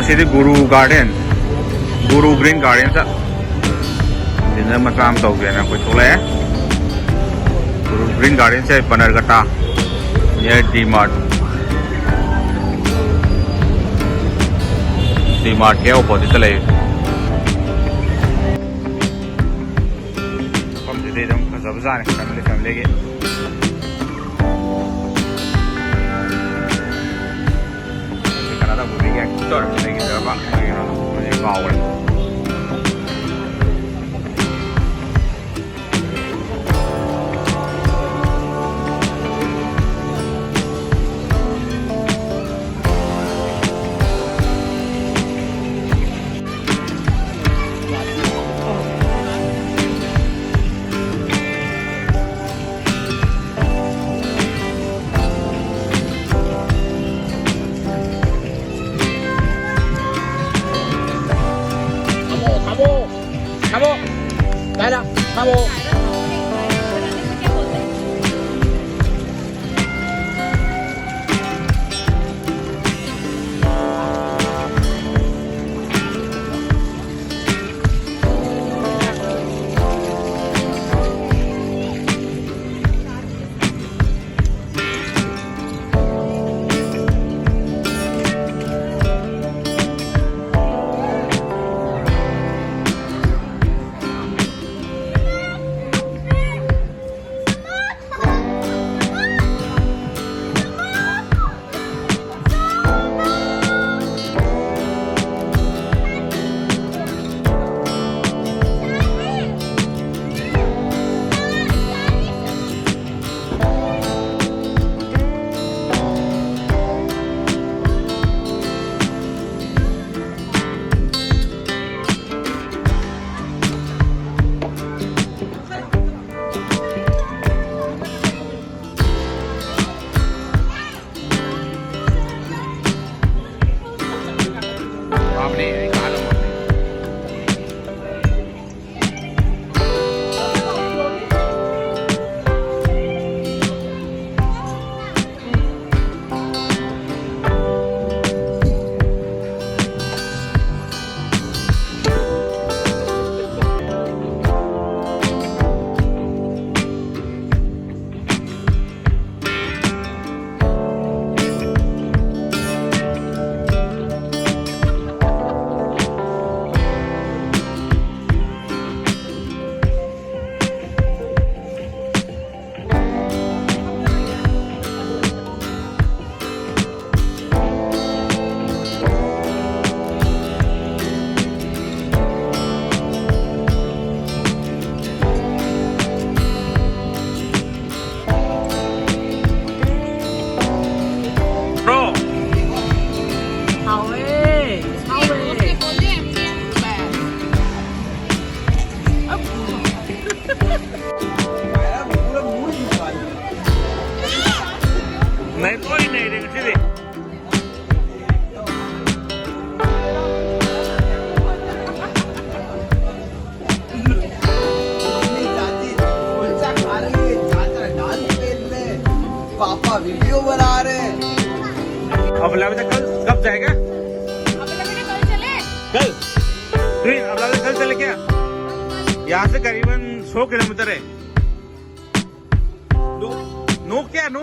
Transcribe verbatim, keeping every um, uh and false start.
ꯁꯤꯗꯤ ꯒꯨꯔꯨ garden, ꯒꯨꯔꯨ green ꯒꯥꯔꯗꯦꯟꯗ dinner ꯃꯆꯥ ꯑꯃ ꯇꯧꯒꯦꯅ ꯑꯩꯈꯣꯏ ꯊꯣꯛꯂꯛꯑꯦ꯫ ꯒꯨꯔꯨ ꯒ꯭ꯔꯤꯟ ꯒꯥꯔꯗꯦꯟꯁꯦ ꯕꯅꯔꯒꯇꯥ, near D Mart, D Mart ꯀꯤ opposite ꯇ ꯂꯩ꯫ ꯃꯐꯝꯁꯤꯗꯤ ꯑꯗꯨꯝ ꯐꯖꯕꯖꯥꯠꯅꯤ, family family ꯒꯤ꯫ ꯀꯅꯥꯗ movie ꯒꯤ actor ꯂꯩꯈꯤꯗ꯭ꯔꯕ ꯀꯩꯅꯣ ꯍꯧꯖꯤꯛ ꯀꯥꯎꯈ꯭ꯔꯦ꯫ ꯅꯩ-, ꯂꯣꯏ ꯅꯩꯔꯦ ꯉꯁꯤꯗꯤ꯫ पापा वीडियो बना रहे हैं। अब लव कल कब जाएगा? कल। ट्रेन, अब लव कल चले क्या? यहाँ से करीबन सौ किलोमीटर है। नो, नो क्या, नो?